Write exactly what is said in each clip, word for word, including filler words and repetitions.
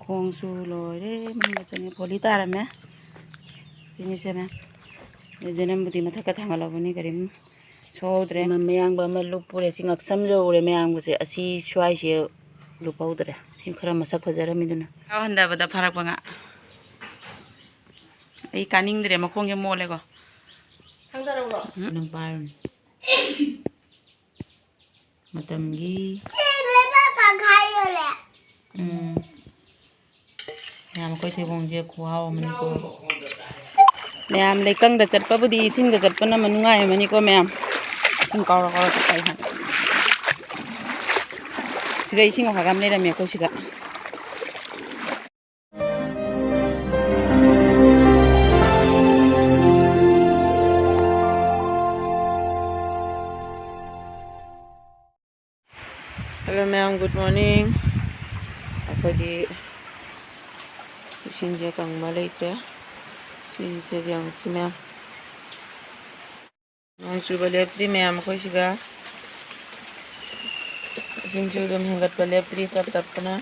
ꯈꯣꯡꯁꯨ ꯂꯣꯏꯔꯦ, ꯃꯅꯨꯡꯗ ꯆꯪꯉꯦ꯫ ꯐꯣꯂꯤ ꯇꯥꯔꯝꯃꯦ꯫ ꯁꯤꯅꯤ ꯁꯦ ꯃꯌꯥꯝ꯫ ꯖꯦꯅꯝꯕꯨꯗꯤ ꯃꯊꯛꯇ ꯊꯥꯡꯒꯠꯂꯕꯅꯤ, ꯀꯔꯤꯝ ꯁꯣꯛꯍꯧꯗ꯭ꯔꯦ꯫ ꯃ-, ꯃꯌꯥꯡꯕ ꯑꯃ ꯂꯨꯞꯄꯨꯔꯦ꯫ ꯁꯤ ꯉꯛꯁꯝꯁꯨ ꯎꯔꯦ ꯃꯌꯥꯝꯕꯁꯦ꯫ ꯑꯁꯤ ꯁ꯭ꯋꯥꯏꯁꯦ ꯂꯨꯞꯍꯧꯗ꯭ꯔꯦ꯫ ꯁꯤ ꯈꯔ ꯃꯁꯛ ꯐꯖꯔꯝꯃꯤꯗꯨꯅ꯫ ꯍꯟꯊꯕꯗ ꯐꯥꯔꯛꯄ ꯉꯥ꯫ ꯑꯩ ꯀꯥꯅꯤꯡꯗ꯭ꯔꯦ, ꯃꯈꯣꯡꯁꯦ ꯃꯣꯠꯂꯦꯀꯣ꯫ ꯎꯝ꯫ ꯅꯪ ꯄꯥꯏꯔꯨꯅꯦ꯫ ꯃꯇꯝꯒꯤ ꯁꯤ ꯂꯩꯕꯥꯛ ꯇꯪꯈꯥꯏ ꯌꯣꯜꯂꯦ꯫ ꯎꯝ꯫ ꯃꯌꯥꯝ, ꯑꯩꯈꯣꯏ ꯊꯩꯕꯣꯡꯁꯦ ꯈꯨꯍꯥꯎ ꯑꯃꯅꯤꯀꯣ꯫ ꯃꯌꯥꯝ, ꯂꯩꯀꯪꯗ ꯆꯠꯄꯕꯨꯗꯤ ꯏꯁꯤꯡꯗ ꯆꯠꯄꯅ ꯃꯅꯨꯡꯉꯥꯏ ꯑꯃꯅꯤꯀꯣ ꯃꯌꯥꯝ꯫ ꯏꯁꯤꯡ ꯀꯥꯎꯔ ꯀꯥꯎꯔ ꯆꯠꯄ ꯍꯥꯏꯅ꯫ ꯁꯤꯗ ꯏꯁꯤꯡ ꯑꯐꯕ ꯑꯃ ꯂꯩꯔꯝꯃꯦ ꯑꯩꯈꯣꯏ ꯁꯤꯗ꯫ Hello ꯃꯌꯥꯝ, good morning꯫ ꯑꯩꯈꯣꯏꯗꯤ ꯏꯁꯤꯡꯁꯦ ꯀꯪꯕ ꯂꯩꯇ꯭ꯔꯦ꯫ ꯁꯤꯁꯦ ꯌꯦꯡꯉꯨꯁꯤ ꯃꯌꯥꯝ꯫ ꯅꯣꯡ ꯆꯨꯕ ꯂꯦꯞꯇ꯭ꯔꯤ ꯃꯌꯥꯝ ꯑꯩꯈꯣꯏ ꯁꯤꯒ꯫ ꯏꯁꯤꯡꯁꯨ ꯑꯗꯨꯝ ꯍꯦꯟꯒꯠꯄ ꯂꯦꯞꯇ꯭ꯔꯤ, ꯇꯞ ꯇꯞꯅ꯫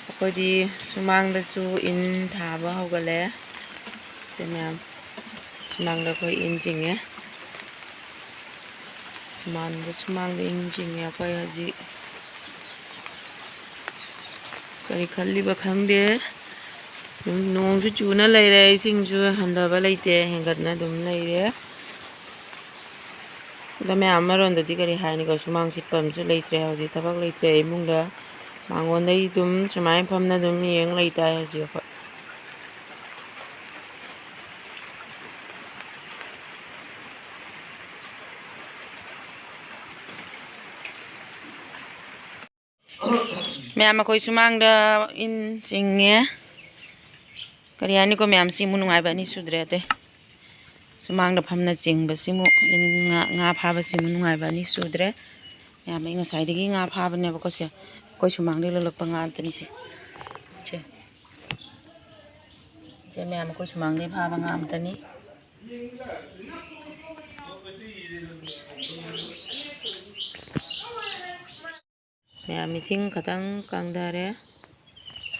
ꯑꯩꯈꯣꯏꯗꯤ ꯁꯨꯃꯥꯡꯗꯁꯨ ꯏꯟ ꯊꯥꯕ ꯍꯧꯒꯠꯂꯦ꯫ ꯁꯦ ꯃꯌꯥꯝ, ꯁꯨꯃꯥꯡꯗ ꯑꯩꯈꯣꯏ ꯏꯟ ꯆꯤꯡꯉꯦ꯫ ꯁꯨꯃꯥꯡꯗ, ꯁꯨꯃꯥꯡꯗ ꯏꯟ ꯆꯤꯡꯉꯦ ꯑꯩꯈꯣꯏ ꯍꯧꯖꯤꯛ꯫ ꯀꯔꯤ ꯈꯜꯂꯤꯕ ꯈꯪꯗꯦ꯫ ꯑꯗꯨꯝ ꯅꯣꯡꯁꯨ ꯆꯨꯅ ꯂꯩꯔꯦ, ꯏꯁꯤꯡꯁꯨ ꯍꯟꯊꯕ ꯂꯩꯇꯦ, ꯍꯦꯟꯒꯠꯅ ꯑꯗꯨꯝ ꯂꯩꯔꯦ꯫ ꯑꯗꯣ ꯃꯌꯥꯝ ꯑꯃꯔꯣꯝꯗꯗꯤ ꯀꯔꯤ ꯍꯥꯏꯅꯤꯀꯣ, ꯁꯨꯃꯥꯡ ꯁꯤꯠꯄ ꯑꯃꯁꯨ ꯂꯩꯇ꯭ꯔꯦ ꯍꯧꯖꯤꯛ, ꯊꯕꯛ ꯂꯩꯇ꯭ꯔꯦ ꯏꯃꯨꯡꯗ꯫ ꯃꯥꯡꯒꯣꯟꯗꯩ ꯑꯗꯨꯝ ꯁꯨꯃꯥꯏꯅ ꯐꯝꯅ ꯑꯗꯨꯝ ꯌꯦꯡ ꯂꯩꯇꯥꯔꯦ ꯍꯧꯖꯤꯛ ꯑꯩꯈꯣꯏ꯫ ꯃꯌꯥꯝ, ꯑꯩꯈꯣꯏ ꯁꯨꯃꯥꯡꯗ ꯏꯟ ꯆꯤꯡꯉꯦ꯫ ꯀꯔꯤ ꯍꯥꯏꯅꯤꯀꯣ ꯃꯌꯥꯝ, ꯁꯤꯃꯨꯛ ꯅꯨꯡꯉꯥꯏꯕ ꯑꯅꯤ ꯁꯨꯗ꯭ꯔꯦ ꯑꯇꯩ꯫ ꯁꯨꯃꯥꯡꯗ ꯐꯝꯅ ꯆꯤꯡꯕꯁꯤꯃꯨꯛ, ꯏꯟ ꯉꯥ, ꯉꯥ ꯐꯥꯕꯁꯤꯃꯨꯛ ꯅꯨꯡꯉꯥꯏꯕ ꯑꯅꯤ ꯁꯨꯗ꯭ꯔꯦ꯫ ꯃꯌꯥꯝ, ꯑꯩ ꯉꯁꯥꯏꯗꯒꯤ ꯉꯥ ꯐꯥꯕꯅꯦꯕꯀꯣ ꯁꯦ꯫ ꯑꯩꯈꯣꯏ ꯁꯨꯃꯥꯡꯗꯒꯤ ꯂꯣꯜꯂꯛꯄ ꯉꯥ ꯑꯝꯇꯅꯤ ꯁꯦ꯫ ꯁꯦ꯫ ꯁꯦ ꯃꯌꯥꯝ, ꯑꯩꯈꯣꯏ ꯁꯨꯃꯥꯡꯗꯒꯤ ꯐꯥꯕ ꯉꯥ ꯑꯝꯇꯅꯤ꯫ ꯃꯌꯥꯝ, ꯏꯁꯤꯡ ꯈꯇꯪ ꯀꯪꯊꯔꯦ꯫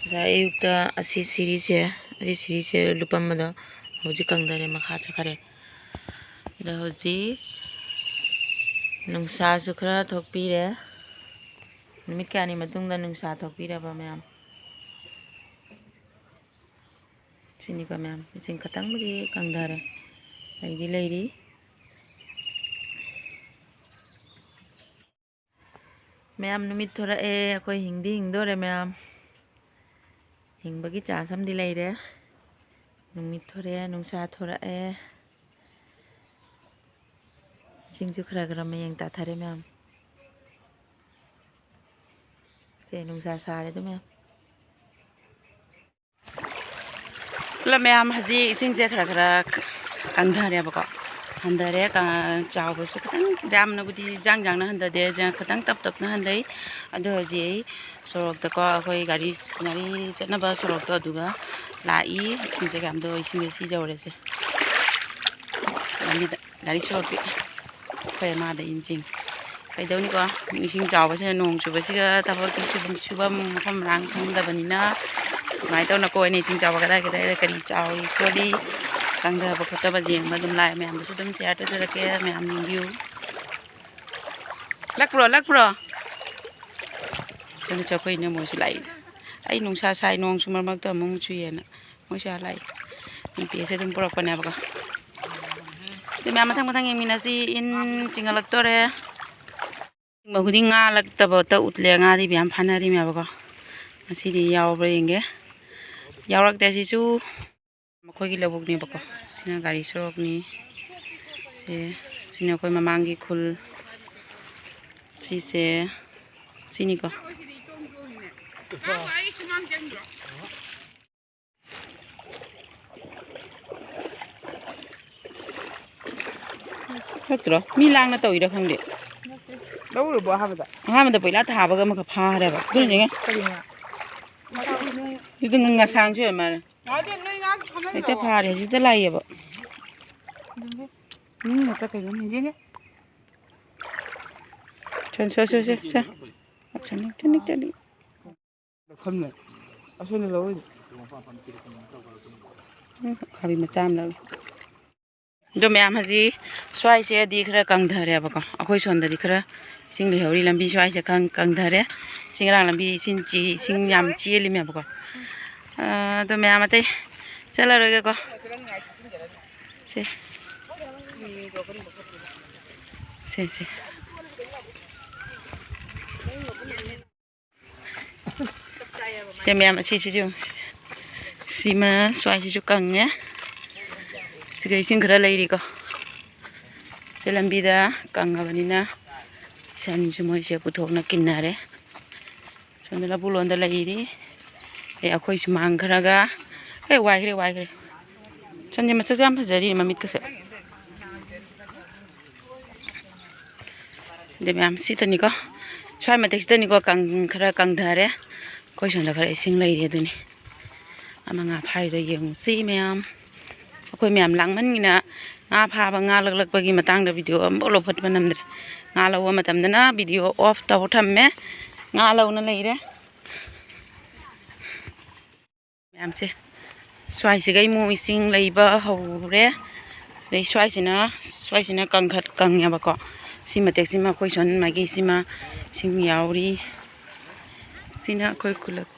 ꯉꯁꯥꯏ ꯑꯌꯨꯛꯇ ꯑꯁꯤ ꯁꯤꯔꯤꯁꯦ, ꯑꯁꯤ ꯁꯤꯔꯤꯁꯦ ꯂꯨꯄꯝꯕꯗꯣ ꯍꯧꯖꯤꯛ ꯀꯪꯊꯔꯦ, ꯃꯈꯥ ꯆꯠꯈꯔꯦ꯫ ꯑꯗꯣ ꯍꯧꯖꯤꯛ ꯅꯨꯡꯁꯥꯁꯨ ꯈꯔ ꯊꯣꯛꯄꯤꯔꯦ꯫ ꯅꯨꯃꯤꯠ ꯀꯌꯥꯅꯤ ꯃꯇꯨꯡꯗ ꯅꯨꯡꯁꯥ ꯊꯣꯛꯄꯤꯔꯕ, ꯃꯌꯥꯝ? ꯁꯤꯅꯤꯀꯣ, ꯃꯌꯥꯝ, ꯏꯁꯤꯡ ꯈꯇꯪꯕꯨꯗꯤ ꯀꯪꯊꯔꯦ, ꯂꯩꯗꯤ ꯂꯩꯔꯤ꯫ ꯃꯌꯥꯝ, ꯅꯨꯃꯤꯠ ꯊꯣꯔꯛꯑꯦ, ꯑꯩꯈꯣꯏ ꯍꯤꯡꯗꯤ ꯍꯤꯡꯗꯣꯔꯦ, ꯃꯌꯥꯝ꯫ ꯍꯤꯡꯕꯒꯤ ꯆꯥꯟꯁ ꯑꯃꯗꯤ ꯂꯩꯔꯦ꯫ ꯅꯨꯃꯤꯠ ꯊꯣꯔꯛꯑꯦ, ꯅꯨꯡꯁꯥ ꯊꯣꯔꯛꯑꯦ꯫ ꯏꯁꯤꯡꯁꯨ ꯈꯔ ꯈꯔ ꯃꯌꯦꯡ ꯇꯥꯊꯔꯦ, ꯃꯌꯥꯝ꯫ ꯁꯦ, ꯅꯨꯡꯁꯥ ꯁꯥꯔꯦꯗꯣ, ꯃꯌꯥꯝ꯫ ꯄꯨꯂꯞ ꯃꯌꯥꯝ, ꯍꯧꯖꯤꯛ ꯏꯁꯤꯡꯁꯦ ꯈꯔ ꯈꯔ ꯀꯪꯊꯔꯦꯕꯀꯣ꯫ ꯍꯟꯊꯔꯦ, ꯀ-, ꯆꯥꯎꯕꯁꯨ ꯈꯤꯇꯪ, ꯌꯥꯝꯅꯕꯨꯗꯤ ꯖꯥꯡ ꯖꯥꯡꯅ ꯍꯟꯊꯗꯦ, ꯖ-, ꯈꯤꯇꯪ ꯇꯞ ꯇꯞꯅ ꯍꯟꯊꯩ꯫ ꯑꯗꯨ ꯍꯧꯖꯤꯛ ꯑꯩ ꯁꯣꯔꯣꯛꯇꯀꯣ, ꯑꯩꯈꯣꯏ ꯒꯥꯔꯤ, ꯒꯥꯔꯤ ꯆꯠꯅꯕ ꯁꯣꯔꯣꯛꯇꯣ ꯑꯗꯨꯒ ꯂꯥꯛꯏ꯫ ꯏꯁꯤꯡꯁꯦ ꯀꯌꯥꯝꯗꯣ, ꯏꯁꯤꯡꯁꯦ ꯁꯤ ꯌꯧꯔꯦꯁꯦ꯫ ꯂꯝꯕꯤꯗ, ꯒꯥꯔꯤ ꯁꯣꯔꯣꯛꯇꯤ ꯑꯩꯈꯣꯏ ꯃꯥꯗ ꯏꯟꯁꯤꯡ ꯀꯩꯗꯧꯅꯤꯀꯣ? ꯏꯁꯤꯡ ꯆꯥꯎꯕꯁꯤꯅ, ꯅꯣꯡ ꯆꯨꯕꯁꯤꯒ ꯊꯕꯛꯇꯤ ꯁꯨꯐꯝ, ꯁꯨꯐꯝ ꯃꯐꯝ ꯃꯔꯥꯡ ꯈꯪꯗꯕꯅꯤꯅ, ꯁꯨꯃꯥꯏꯅ ꯇꯧꯅ ꯀꯣꯏꯅ ꯏꯁꯤꯡ ꯆꯥꯎꯕ ꯀꯗꯥꯏ ꯀꯗꯥꯏꯗ ꯀꯔꯤ ꯆꯥꯎꯏ ꯈꯣꯠꯂꯤ, ꯀꯪꯊꯕ ꯈꯣꯠꯇꯕ ꯌꯦꯡꯕ ꯑꯗꯨꯝ ꯂꯥꯛꯑꯦ꯫ ꯃꯌꯥꯝꯗꯁꯨ ꯑꯗꯨꯝ ꯁꯤꯌꯥꯔ ꯇꯧꯖꯔꯛꯀꯦ, ꯃꯌꯥꯝ ꯌꯦꯡꯕꯤꯌꯨ꯫ ꯂꯛꯄ꯭ꯔꯣ, ꯂꯛꯄ꯭ꯔꯣ? ꯆꯠꯂꯨ, ꯆꯠꯈꯣꯏꯅꯦ, ꯃꯣꯏꯁꯨ ꯂꯥꯛꯏ꯫ ꯑꯩ ꯅꯨꯡꯁꯥ ꯁꯥꯏ, ꯅꯣꯡꯁꯨ ꯃꯔꯛ ꯃꯔꯛꯇ ꯑꯃꯨꯛ ꯆꯨꯏꯌꯦꯅ ꯃꯣꯏꯁꯨ ꯑꯥ ꯂꯥꯛꯏ꯫ ꯅꯨꯄꯤ ꯑꯁꯦ ꯑꯗꯨꯝ ꯄꯨꯔꯛꯄꯅꯦꯕꯀꯣ꯫ ꯑꯗꯨ ꯃꯌꯥꯝ ꯃꯊꯪ ꯃꯊꯪ ꯌꯦꯡꯃꯤꯟꯅꯁꯤ꯫ ꯏꯟ ꯆꯤꯡꯈꯠꯂꯛꯇꯣꯔꯦ꯫ ꯆꯤꯡꯕ ꯈꯨꯗꯤꯡ ꯉꯥ ꯂꯛꯇꯕꯇ ꯎꯠꯂꯦ꯫ ꯉꯥꯗꯤ ꯃꯌꯥꯝ ꯐꯥꯅꯔꯤꯃꯦꯕꯀꯣ꯫ ꯉꯁꯤꯗꯤ ꯌꯥꯎꯕ꯭ꯔꯥ ꯌꯦꯡꯒꯦ꯫ ꯌꯥꯎꯔꯛꯇꯦ ꯁꯤꯁꯨ꯫ ꯃꯈꯣꯏꯒꯤ ꯂꯧꯕꯨꯛꯅꯦꯕꯀꯣ꯫ ꯁꯤꯅ ꯒꯥꯔꯤ ꯁꯣꯔꯣꯛꯅꯤ꯫ ꯁꯦ, ꯁꯤꯅ ꯑꯩꯈꯣꯏ ꯃꯃꯥꯡꯒꯤ ꯈꯨꯜ꯫ ꯁꯤꯁꯦ, ꯁꯤꯅꯤꯀꯣ꯫ ꯅꯠꯇ꯭ꯔꯣ? ꯃꯤ ꯂꯥꯡꯅ ꯇꯧꯔꯤꯔꯥ ꯈꯪꯗꯦ꯫ ꯂꯧꯔꯨꯕ ꯑꯍꯥꯟꯕꯗ? ꯑꯍꯥꯟꯕꯗ ꯄꯣꯏꯂꯥ ꯊꯥꯕꯒ ꯑꯃꯈꯛ ꯐꯥꯈ꯭ꯔꯦꯕ꯫ ꯑꯗꯨꯅꯅꯦ꯫ ꯀꯔꯤ ꯉꯥ? ꯁꯤꯗꯤ ꯉꯁꯥꯡꯁꯨ ꯑꯣꯏ ꯃꯥꯜꯂꯦ꯫ ꯅꯠꯇꯦ, ꯅꯣꯏ ꯉꯥ ꯐꯥꯅꯔꯤꯔꯣ? ꯍꯦꯛꯇ ꯐꯥꯔꯦ, ꯍꯧꯖꯤꯛꯇ ꯂꯥꯛꯏꯌꯦꯕ꯫ ꯌꯦꯡꯒꯦ꯫ ꯎꯝ, ꯆꯠꯈ꯭ꯔꯤꯕ ꯑꯃ ꯌꯦꯡꯒꯦ꯫ ꯁꯦ, ꯁꯦ, ꯁꯦ, ꯁꯦ꯫ ꯆꯅꯤꯛ, ꯆꯅꯤꯛ, ꯆꯅꯤꯛ꯫ ꯂꯧꯈꯝꯅꯦ꯫ ꯑꯁꯣꯝꯗ ꯂꯧꯔꯣꯏꯗ꯫ ꯎꯝ, ꯎꯈꯥꯕꯤ ꯃꯆꯥ ꯑꯃ ꯂꯧꯔꯦ꯫ ꯑꯗꯣ ꯃꯌꯥꯝ, ꯍꯧꯖꯤꯛ ꯁ꯭ꯋꯥꯏꯁꯦꯗꯤ ꯈꯔ ꯀꯪꯊꯔꯦꯕꯀꯣ, ꯑꯩꯈꯣꯏ ꯁꯣꯝꯗꯗꯤ ꯈꯔ ꯏꯁꯤꯡ ꯂꯩꯍꯧꯔꯤ꯫ ꯂꯝꯕꯤ ꯁ꯭ꯋꯥꯏꯁꯦ ꯈꯪ-, ꯀꯪꯊꯔꯦ꯫ ꯏꯁꯤꯡ, ꯉꯔꯥꯡ ꯂꯝꯕꯤ ꯏꯁꯤꯡ ꯆꯤ-, ꯏꯁꯤꯡ ꯌꯥꯝ ꯆꯦꯜꯂꯤꯃꯦꯕꯀꯣ꯫ ꯑꯥ, ꯑꯗꯣ ꯃꯌꯥꯝ ꯑꯇꯩ ꯆꯠꯂꯔꯣꯏꯒꯦꯀꯣ꯫ ꯁꯦ꯫ ꯁꯦ, ꯁꯦ꯫ ꯁꯦ ꯃꯌꯥꯝ, ꯑꯁꯤꯁꯤꯁꯨ ꯌꯦꯡꯉꯨ꯫ ꯁꯤꯃ ꯁ꯭ꯋꯥꯏꯁꯤꯁꯨ ꯀꯪꯉꯦ꯫ ꯁꯤꯒ ꯏꯁꯤꯡ ꯈꯔ ꯂꯩꯔꯤꯀꯣ꯫ ꯁꯦ ꯂꯝꯕꯤꯗ ꯀꯪꯉꯕꯅꯤꯅ ꯁꯟꯁꯨ ꯃꯣꯏꯁꯦ ꯄꯨꯊꯣꯛꯅ ꯀꯤꯟꯅꯔꯦ꯫ ꯁꯣꯝꯗ ꯂꯕꯨꯛ ꯂꯣꯝꯗ ꯂꯩꯔꯤ꯫ ꯑꯦ, ꯑꯩꯈꯣꯏ ꯁꯨꯃꯥꯡ ꯈꯔꯒ꯫ ꯑꯦ, ꯋꯥꯏꯈ꯭ꯔꯦ, ꯋꯥꯏꯈ꯭ꯔꯦ꯫ ꯁꯟꯁꯦ ꯃꯁꯛꯁꯦ ꯌꯥꯝ ꯐꯖꯔꯤ, ꯃꯃꯤꯠꯀꯁꯦ꯫ ꯑꯗꯩ ꯃꯌꯥꯝ ꯁꯤꯗꯅꯤꯀꯣ, ꯁ꯭ꯋꯥꯏ ꯃꯇꯦꯛꯁꯤꯗꯅꯤꯀꯣ ꯀꯪ-, ꯈꯔ ꯀꯪꯊꯔꯦ꯫ ꯑꯩꯈꯣꯏ ꯁꯣꯝꯗ ꯈꯔ ꯏꯁꯤꯡ ꯂꯩꯔꯤ ꯑꯗꯨꯅꯤ꯫ ꯑꯃ ꯉꯥ ꯐꯥꯔꯤꯗꯣ ꯌꯦꯡꯉꯨꯁꯤ ꯃꯌꯥꯝ꯫ ꯑꯩꯈꯣꯏ ꯃꯌꯥꯝ ꯂꯥꯡꯃꯟꯒꯤꯅ ꯉꯥ ꯐꯥꯕ, ꯉꯥ ꯂꯛꯂꯛꯄꯒꯤ ꯃꯇꯥꯡꯗ video ꯑꯃꯐꯥꯎ ꯂꯧꯈꯠꯄ ꯅꯝꯗ꯭ꯔꯦ꯫ ꯉꯥ ꯂꯧꯕ ꯃꯇꯝꯗꯅ video off ꯇꯧꯔ ꯊꯝꯃꯦ꯫ ꯉꯥ ꯂꯧꯅ ꯂꯩꯔꯦ꯫ ꯃꯌꯥꯝꯁꯦ꯫ ꯁ꯭ꯋꯥꯏꯁꯤꯒ ꯑꯃꯨꯛ ꯏꯁꯤꯡ ꯂꯩꯕ ꯍꯧꯔꯦ꯫ ꯑꯗꯩ ꯁ꯭ꯋꯥꯏꯁꯤꯅ, ꯁ꯭ꯋꯥꯏꯁꯤꯅ ꯀꯪꯈꯠ-, ꯀꯪꯉꯦꯕꯀꯣ꯫ ꯁꯤ ꯃꯇꯦꯛꯁꯤꯃ ꯑꯩꯈꯣꯏ ꯁꯣꯝ ꯃꯥꯏꯀꯩꯁꯤꯃ ꯏꯁꯤꯡ ꯌꯥꯎꯔꯤ꯫ ꯁꯤꯅ ꯑꯩꯈꯣꯏ ꯈꯨꯂꯛ꯫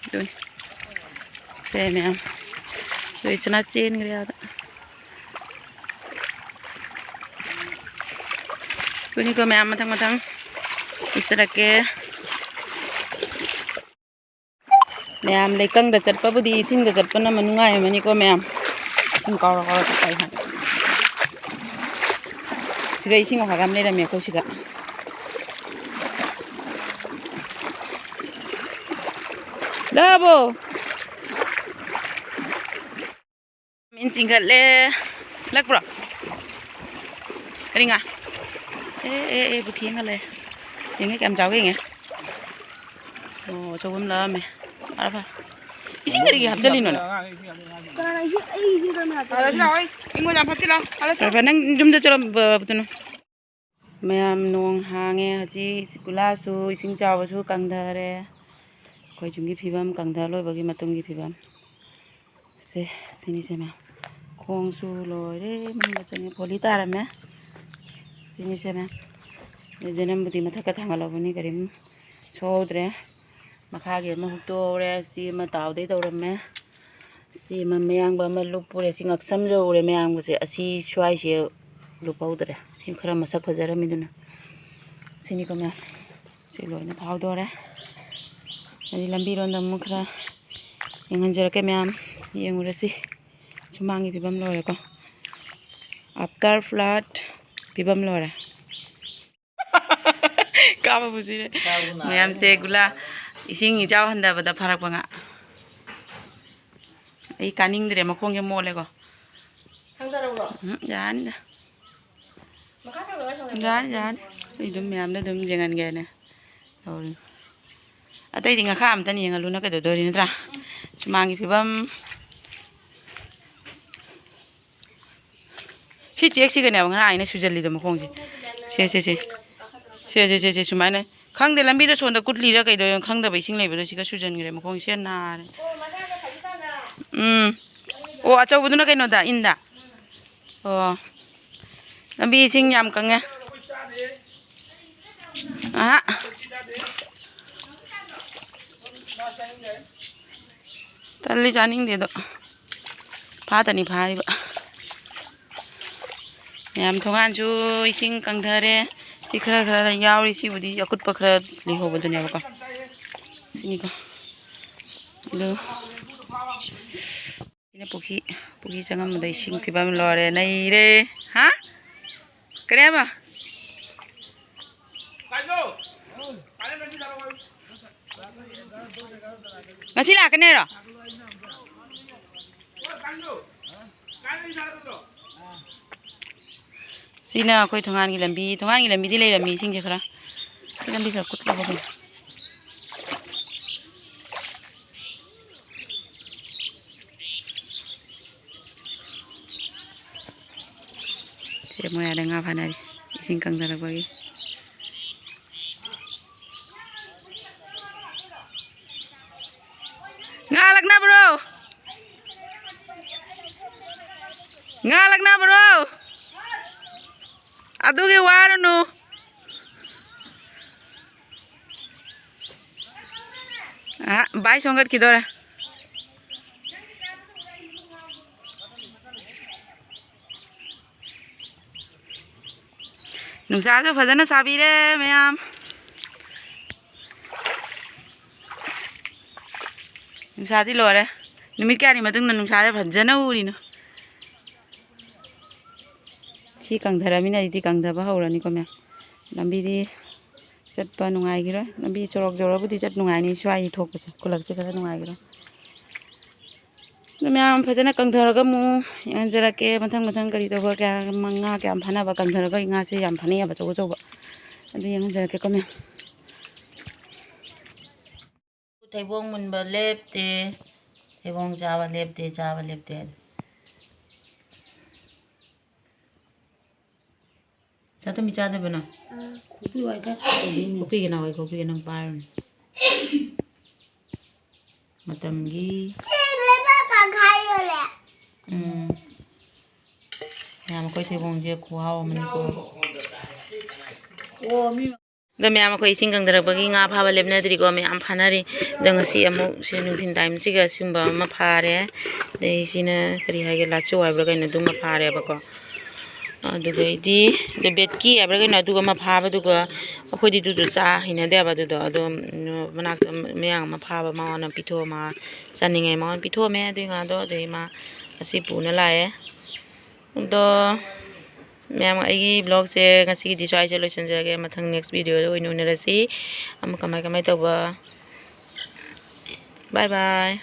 ꯑꯗꯨ ꯁꯦ ꯃꯌꯥꯝ꯫ ꯑꯗꯨ ꯏꯆꯅ ꯆꯦꯟꯈ꯭ꯔꯦ ꯑꯥꯗ꯫ ꯑꯗꯨꯅꯤꯀꯣ ꯃꯌꯥꯝ, ꯃꯊꯪ ꯃꯊꯪ ꯏꯆꯔꯛꯀꯦ꯫ ꯃꯌꯥꯝ ꯂꯩꯀꯪꯗ ꯆꯠꯄꯕꯨꯗꯤ ꯏꯁꯤꯡꯗ ꯆꯠꯄꯅ ꯑꯃ ꯅꯨꯡꯉꯥꯏꯔꯝꯃꯅꯤꯀꯣ ꯃꯌꯥꯝ꯫ ꯏꯁꯤꯡ ꯀꯥꯎꯔ ꯀꯥꯎꯔ ꯆꯠꯄ ꯍꯥꯏ꯫ ꯁꯤꯗ ꯏꯁꯤꯡ ꯑꯐꯕ ꯑꯃ ꯂꯩꯔꯝꯃꯦ ꯑꯩꯈꯣꯏ ꯁꯤꯗ꯫ ꯂꯥꯛꯑꯕꯣ? ꯃꯤꯟ ꯆꯤꯡꯈꯠꯂꯦ꯫ ꯂꯛꯄ꯭ꯔꯣ? ꯀꯔꯤ ꯉꯥ? ꯑꯦ, ꯑꯦ, ꯑꯦ, ꯄꯨꯊꯤ ꯑꯃ ꯂꯩ꯫ ꯌꯦꯡꯉꯦ, ꯀꯌꯥꯝ ꯆꯥꯎꯒꯦ ꯌꯦꯡꯉꯦ꯫ ꯑꯣ, ꯑꯆꯧꯕ ꯑꯃ ꯂꯥꯛꯑꯝꯃꯦ꯫ ꯐꯔꯦ, ꯐꯔꯦ꯫ ꯏꯁꯤꯡ ꯀꯔꯤꯒꯤ ꯍꯥꯞꯆꯜꯂꯤꯅꯣ ꯅꯪ? ꯀꯅꯥꯅ ꯏꯁꯤꯡ, ꯑꯩ ꯏꯁꯤꯡ ꯀꯔꯝꯅ ꯍꯥꯞꯄꯤꯅꯣ? ꯑꯥ, ꯂꯥꯛꯑꯣ, ꯑꯩ, ꯑꯩꯉꯣꯟꯗ ꯌꯥꯝ ꯐꯠꯇꯦ, ꯂꯥꯛꯑꯣ꯫ ꯑꯥ, ꯂꯥꯛꯑꯣ꯫ ꯐꯔꯦ, ꯐꯔꯦ, ꯅꯪ ꯌꯨꯝꯗ ꯆꯠꯂꯣ, ꯕ-, ꯕꯇꯨꯅꯨ꯫ ꯃꯌꯥꯝ, ꯅꯣꯡ ꯍꯥꯡꯉꯦ ꯍꯧꯖꯤꯛ꯫ ꯒꯨꯂꯥꯁꯨ ꯏꯁꯤꯡ ꯆꯥꯎꯕꯁꯨ ꯀꯪꯊꯔꯦ꯫ ꯑꯩꯈꯣꯏ ꯌꯨꯝꯒꯤ ꯐꯤꯕꯝ, ꯀꯪꯊ ꯂꯣꯏꯕꯒꯤ ꯃꯇꯨꯡꯒꯤ ꯐꯤꯕꯝ꯫ ꯁꯦ, ꯁꯤꯅꯤꯁꯦ ꯃꯌꯥꯝ꯫ ꯈꯣꯡꯁꯨ ꯂꯣꯏꯔꯦ, ꯃꯅꯨꯡꯗ ꯆꯪꯉꯦ꯫ ꯐꯣꯂꯤ ꯇꯥꯔꯝꯃꯦ꯫ ꯁꯤꯅꯤꯁꯦ ꯃꯌꯥꯝ꯫ ꯖꯅꯝꯕꯨꯗꯤ ꯃꯊꯛꯇ ꯊꯥꯡꯒꯠꯂꯕꯅꯤ, ꯀꯔꯤꯝ ꯁꯣꯛꯍꯧꯗ꯭ꯔꯦ꯫ ꯃꯈꯥꯒꯤ ꯑꯃ ꯍꯨꯛꯇꯣꯛꯍꯧꯔꯦ꯫ ꯁꯤ ꯑꯃ ꯇꯥꯎꯗꯩ ꯇꯧꯔꯝꯃꯦ꯫ ꯁꯤ ꯑꯃ ꯃꯌꯥꯡꯕ ꯑꯃ ꯂꯨꯞꯄꯨꯔꯦ꯫ ꯁꯤ ꯉꯛꯁꯝ ꯌꯧꯔꯦ ꯃꯌꯥꯡꯕꯁꯦ꯫ ꯑꯁꯤ ꯁ꯭ꯋꯥꯏꯁꯦ ꯂꯨꯞꯍꯧꯗ꯭ꯔꯦ꯫ ꯁꯤ ꯈꯔ ꯃꯁꯛ ꯐꯖꯔꯝꯃꯤꯗꯨꯅ꯫ ꯁꯤꯅꯤꯀꯣ ꯃꯌꯥꯝ꯫ ꯁꯤ ꯂꯣꯏꯅ ꯐꯥꯎꯗꯣꯔꯦ꯫ ꯑꯗꯩ ꯂꯝꯕꯤꯔꯣꯝꯗ ꯑꯃꯨꯛ ꯈꯔ ꯌꯦꯡꯍꯟꯖꯔꯛꯀꯦ ꯃꯌꯥꯝ꯫ ꯌꯦꯡꯉꯨꯔꯁꯤ꯫ ꯁꯨꯃꯥꯡꯒꯤ ꯐꯤꯕꯝ ꯂꯣꯏꯔꯦꯀꯣ꯫ After flood ꯐꯤꯕꯝ ꯂꯣꯏꯔꯦ꯫ ꯀꯥꯕꯕꯨ ꯁꯤꯔꯦ꯫ ꯃꯌꯥꯝꯁꯦ ꯒꯨꯂꯥ ꯏꯁꯤꯡ ꯏꯆꯥꯎ ꯍꯟꯊꯕꯗ ꯐꯥꯔꯛꯄ ꯉꯥ꯫ ꯑꯩ ꯀꯥꯅꯤꯡꯗ꯭ꯔꯦ, ꯃꯈꯣꯡꯁꯦ ꯃꯣꯠꯂꯦꯀꯣ꯫ ꯎꯝ, ꯌꯥꯔꯅꯤꯗ꯫ ꯌꯥꯔꯅꯤ, ꯌꯥꯔꯅꯤ꯫ ꯑꯩ ꯑꯗꯨꯝ ꯃꯌꯥꯝꯗ ꯑꯗꯨꯝ ꯌꯦꯡꯍꯟꯒꯦꯅꯦ ꯇꯧꯔꯤ꯫ ꯑꯇꯩꯗꯤ ꯉꯈꯥ ꯑꯝꯇꯅ ꯌꯦꯡꯍꯜꯂꯨꯅ ꯀꯩꯗꯧꯗꯣꯔꯤ, ꯅꯠꯇ꯭ꯔꯥ? ꯁꯨꯃꯥꯡꯒꯤ ꯐꯤꯕꯝ꯫ ꯁꯤ ꯆꯦꯛꯁꯤꯒꯅꯦꯕ ꯉꯔꯥꯡ ꯑꯩꯅ ꯁꯨꯖꯜꯂꯤꯗꯣ ꯃꯈꯣꯡꯁꯦ꯫ ꯁꯦ, ꯁꯦ, ꯁꯦ꯫ ꯁꯦ, ꯁꯦ, ꯁꯦ, ꯁꯦ, ꯁꯨꯃꯥꯏꯅ꯫ ꯈꯪꯗꯦ, ꯂꯝꯕꯤꯗ ꯁꯣꯝꯗ ꯀꯨꯠꯂꯤꯔ ꯀꯩꯗꯧꯔꯤꯅꯣ ꯈꯪꯗꯕ, ꯏꯁꯤꯡ ꯂꯩꯕꯗꯣ ꯁꯤꯒ ꯁꯨꯖꯟꯈ꯭ꯔꯦ ꯃꯈꯣꯡꯁꯦ꯫ ꯁꯦ ꯅꯥꯔꯦ꯫ ꯎꯝ꯫ ꯑꯣ, ꯑꯆꯧꯕꯗꯨꯅ ꯀꯩꯅꯣꯗ, ꯏꯟꯗ꯫ ꯑꯣ꯫ ꯂꯝꯕꯤ ꯏꯁꯤꯡ ꯌꯥꯝ ꯀꯪꯉꯦ꯫ ꯑꯍꯥ꯫ ꯇꯜꯂꯤ, ꯆꯥꯅꯤꯡꯗꯦ ꯑꯗꯣ꯫ ꯐꯥꯗꯅꯤ ꯐꯥꯔꯤꯕ꯫ ꯃꯌꯥꯝ, ꯊꯣꯡꯒꯥꯟꯁꯨ ꯏꯁꯤꯡ ꯀꯪꯊꯔꯦ꯫ ꯁꯤ ꯈꯔ ꯈꯔ ꯌꯥꯎꯔꯤ꯫ ꯁꯤꯕꯨꯗꯤ ꯑꯀꯨꯠꯄ ꯈꯔ ꯂꯩꯍꯧꯕꯗꯨꯅꯦꯕꯀꯣ꯫ ꯁꯤꯅꯤꯀꯣ꯫ ꯑꯗꯨ ꯁꯤꯅ ꯄꯨꯈ꯭ꯔꯤ, ꯄꯨꯈ꯭ꯔꯤ ꯆꯪꯉꯝꯕꯗ ꯏꯁꯤꯡ ꯐꯤꯕꯝ ꯂꯣꯏꯔꯦ, ꯅꯩꯔꯦ꯫ ꯍꯥ? ꯀꯔꯤ ꯍꯥꯏꯕ? ꯉꯁꯤ ꯂꯥꯛꯀꯅꯤ ꯍꯥꯏꯔꯣ? ꯁꯤꯅ ꯑꯩꯈꯣꯏ ꯊꯣꯡꯒꯥꯟꯒꯤ ꯂꯝꯕꯤ꯫ ꯊꯣꯡꯒꯥꯟꯒꯤ ꯂꯝꯕꯤꯗꯤ ꯂꯩꯔꯝꯃꯤ, ꯏꯁꯤꯡꯁꯦ ꯈꯔ꯫ ꯁꯤ ꯂꯝꯕꯤ ꯈꯔ ꯀꯨꯠꯂꯕ ꯀꯩꯅꯣ? ꯁꯦ ꯃꯣꯏ ꯑꯥꯗ ꯉꯥ ꯐꯥꯅꯔꯤ꯫ ꯏꯁꯤꯡ ꯀꯪꯊꯔꯛꯄꯒꯤ꯫ ꯉꯥ ꯂꯛꯅꯕ꯭ꯔꯣ? ꯉꯥ ꯂꯛꯅꯕ꯭ꯔꯣ? ꯑꯗꯨꯒꯤ ꯋꯥꯔꯨꯅꯨ꯫ ꯑ, ꯚꯥꯏ ꯁꯣꯝꯒꯠꯈꯤꯗꯣꯔꯦ꯫ ꯅꯨꯡꯁꯥꯁꯨ ꯐꯖꯅ ꯁꯥꯕꯤꯔꯦ ꯃꯌꯥꯝ꯫ ꯅꯨꯡꯁꯥꯗꯤ ꯂꯣꯏꯔꯦ꯫ ꯅꯨꯃꯤꯠ ꯀꯌꯥꯅꯤ ꯃꯇꯨꯡꯗ ꯅꯨꯡꯁꯥꯁꯦ ꯐꯖꯅ ꯎꯔꯤꯅꯣ꯫ ꯁꯤ ꯀꯪꯊꯔꯃꯤꯅ ꯑꯩꯗꯤ ꯀꯪꯊꯕ ꯍꯧꯔꯅꯤꯀꯣ ꯃꯌꯥꯝ꯫ ꯂꯝꯕꯤꯗꯤ ꯆꯠꯄ ꯅꯨꯡꯉꯥꯏꯈꯤꯔꯣꯏ꯫ ꯂꯝꯕꯤ ꯆꯣꯔꯣꯛ ꯆꯣꯔꯣꯛꯕꯨꯗꯤ ꯆꯠ ꯅꯨꯡꯉꯥꯏꯅꯤ, ꯁ꯭ꯋꯥꯏꯒꯤ ꯊꯣꯛꯄꯁꯦ, ꯈꯨꯂꯛꯁꯦ ꯈꯔ ꯅꯨꯡꯉꯥꯏꯈꯤꯔꯣꯏ꯫ ꯑꯗꯨ ꯃꯌꯥꯝ ꯐꯖꯅ ꯀꯪꯊꯔꯒ ꯑꯃꯨꯛ ꯌꯦꯡꯍꯟꯖꯔꯛꯀꯦ꯫ ꯃꯊꯪ ꯃꯊꯪ ꯀꯔꯤ ꯇꯧꯕ, ꯀꯌꯥ, ꯉꯥ ꯀꯌꯥꯝ ꯐꯥꯅꯕ ꯀꯪꯊꯔꯒ ꯉꯥꯁꯦ ꯌꯥꯝ ꯐꯥꯅꯩꯌꯦꯕ, ꯑꯆꯧ ꯑꯆꯧꯕ꯫ ꯑꯗꯨ ꯌꯦꯡꯍꯟꯖꯔꯛꯀꯦꯀꯣ ꯃꯌꯥꯝ꯫ ꯊꯩꯕꯣꯡ ꯃꯨꯟꯕ ꯂꯦꯞꯇꯦ, ꯊꯩꯕꯣꯡ ꯆꯥꯕ ꯂꯦꯞꯇꯦ, ꯆꯥꯕ ꯂꯦꯞꯇꯦ꯫ ꯆꯥꯇꯣꯝꯕꯤ ꯆꯥꯗꯕꯅꯣ? ꯈꯣꯛꯄꯤꯌꯨ ꯍꯥꯏꯗ꯫ ꯈꯣꯛꯄꯤꯒꯦ ꯅꯥꯎ, ꯑꯩ ꯈꯣꯛꯄꯤꯒꯦ, ꯅꯪ ꯄꯥꯏꯔꯨꯅꯦ꯫ ꯃꯇꯝꯒꯤ ꯁꯤ ꯂꯩꯕꯥꯛ ꯇꯪꯈꯥꯏ ꯌꯣꯜꯂꯦ꯫ ꯎꯝ꯫ ꯃꯌꯥꯝ ꯑꯩꯈꯣꯏ ꯊꯩꯕꯣꯡꯁꯦ ꯈꯨꯍꯥꯎ ꯑꯃꯅꯤꯀꯣ꯫ ꯑꯣ, ꯃꯤ ꯑꯗꯣ ꯃꯌꯥꯝ ꯑꯩꯈꯣꯏ ꯏꯁꯤꯡ ꯀꯪꯊꯔꯛꯄꯒꯤ ꯉꯥ ꯐꯥꯕ ꯂꯦꯞꯅꯗ꯭ꯔꯤꯀꯣ, ꯃꯌꯥꯝ ꯐꯥꯅꯔꯤ꯫ ꯑꯗꯣ ꯉꯁꯤ ꯑꯃꯨꯛ ꯁꯤ ꯅꯨꯡꯊꯤꯜ ꯇꯥꯏꯝꯁꯤꯒ ꯁꯤꯒꯨꯝꯕ ꯑꯃ ꯐꯥꯔꯦ꯫ ꯑꯗꯩ ꯁꯤꯅ ꯀꯔꯤ ꯍꯥꯏꯒꯦ, ꯂꯥꯆꯨ ꯍꯥꯏꯕ꯭ꯔꯥ ꯀꯩꯅꯣ, ꯑꯗꯨꯃ ꯐꯥꯔꯦꯕꯀꯣ꯫ ꯑꯗꯨꯗꯩꯗꯤ ꯕꯦꯠꯀꯤ ꯍꯥꯏꯕ꯭ꯔꯥ ꯀꯩꯅꯣ, ꯑꯗꯨꯒ ꯑꯃ ꯐꯥꯕꯗꯨꯒ, ꯑꯩꯈꯣꯏꯗꯤ ꯑꯗꯨꯗꯣ ꯆꯥ ꯍꯩꯅꯗꯦꯕ ꯑꯗꯨꯗꯣ꯫ ꯑꯗꯣ ꯃꯅꯥꯛꯇ ꯃꯌꯥꯡ ꯑꯃ ꯐꯥꯕ, ꯃꯉꯣꯟꯗ ꯄꯤꯊꯣꯛꯑ, ꯃꯥ ꯆꯥꯅꯤꯡꯉꯦ, ꯃꯉꯣꯟꯗ ꯄꯤꯊꯣꯛꯑꯝꯃꯦ ꯑꯗꯨꯏ ꯉꯥꯗꯣ꯫ ꯑꯗꯨꯏ ꯃꯥ ꯉꯁꯤ ꯄꯨꯅ ꯂꯥꯛꯑꯦ꯫ ꯑꯗꯣ ꯃꯌꯥꯝ, ꯑꯩꯒꯤ vlogꯁꯦ ꯉꯁꯤꯒꯤꯗꯤ ꯁ꯭ꯋꯥꯏꯁꯦ ꯂꯣꯏꯁꯤꯟꯖꯔꯒꯦ꯫ ꯃꯊꯪ next videoꯗ ꯑꯣꯏꯅ ꯎꯅꯔꯁꯤ꯫ ꯑꯃꯨꯛ ꯀꯃꯥꯏ ꯀꯃꯥꯏ ꯇꯧꯕ꯫ Bye bye꯫